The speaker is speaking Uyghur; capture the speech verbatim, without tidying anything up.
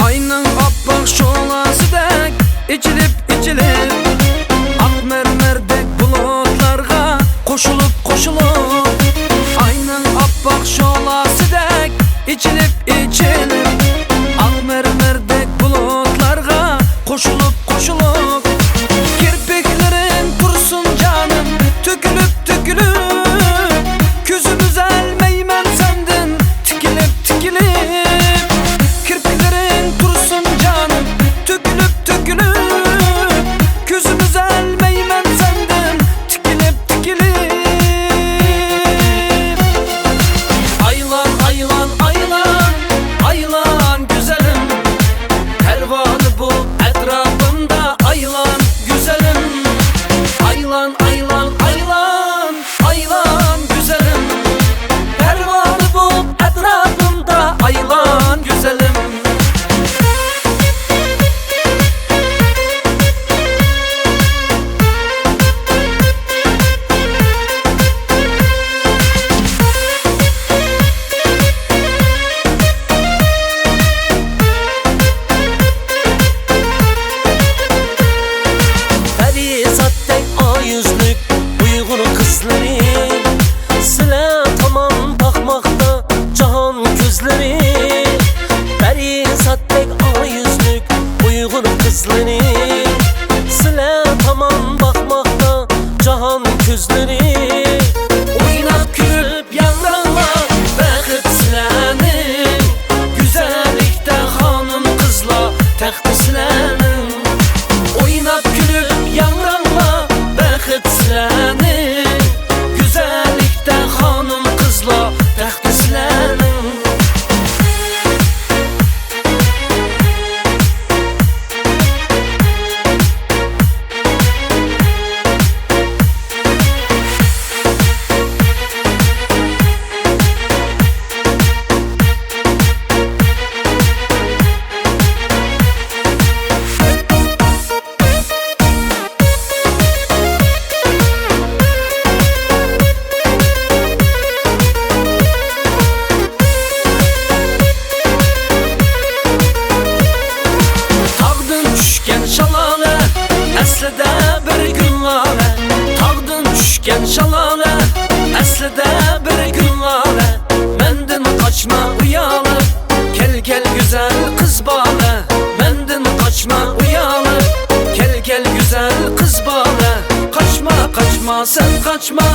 ئاينىڭ ئاپئاق شولاسىدەك ئېچىلىپ، ئېچىلىپ، ئاق مەرمەردەك بۇلۇتلارغا قوشۇلۇپ، قوشۇلۇپ. ئاينىڭ ئاپئاق شولاسىدەك ئېچىلىپ، ئېچىلىپ، ئاق مەرمەردەك بۇلۇتلارغا قوشۇلۇپ، قوشۇلۇپ. كىرپىكلىرىڭ تۇرسۇن جانىم، تۆكۈلۈپ، تۆكۈلۈپ. كۆزۈم ئۈزەلمەيمەن سەندىن تىكىلىپ، تىكىلىپ. كىرپىكلىرىڭ تۇرسۇن جانىم، تۆكۈلۈپ، تۆكۈلۈپ. كۆزۈم ئۈزەلمەيمەن سەندىن تىكىلىپ، تىكىلىپ. ئايلان، ئايلان، ئايلان، ئايلان گۈزەلىم. پەرۋانە بول ئەتراپىمدا ئايلان گۈزەلىم. ئايلان، ئايلان، ئايلان، ئايلان گۈزەلىم. پەرۋانە بول ئەتراپىمدا ئايلان گۈزەلىم. پەرىزاتتەك ئاق يۈزلۈك ئۇيغۇر قىزلىرى، سىلەر تامان باقماقتا جاھان كۆزلىرى. پەرىزاتتەك ئاق يۈزلۈك ئۇيغۇر قىزلىرى، سىلەر تامان باقماقتا جاھان كۆزلىرى. ئويناپ كۈلۈپ ياڭراڭلار، بەخت سىلەرنىڭ. گۈزەللىكتە خانىم قىزلار، تەختى سىلەرنىڭ. ئويناپ كۈلۈپ ياڭراڭلار، بەخت سىلەرنىڭ. گۈزەللىكتە خانىم قىزلار، تەختى سىلەرنىڭ. تاغدىن چۈشكەن شالالە، ئەسلىدە بىر گۈللالە. تاغدىن چۈشكەن شالالە، ئەسلىدە بىر گۈللالە. مەندىن قاچما ئۇيالىپ، كەل، كەل گۈزەل قىز بالە. مەندىن قاچما ئۇيالىپ، كەل، كەل گۈزەل قىز بالە. قاچما، قاچما، سەن قاچما.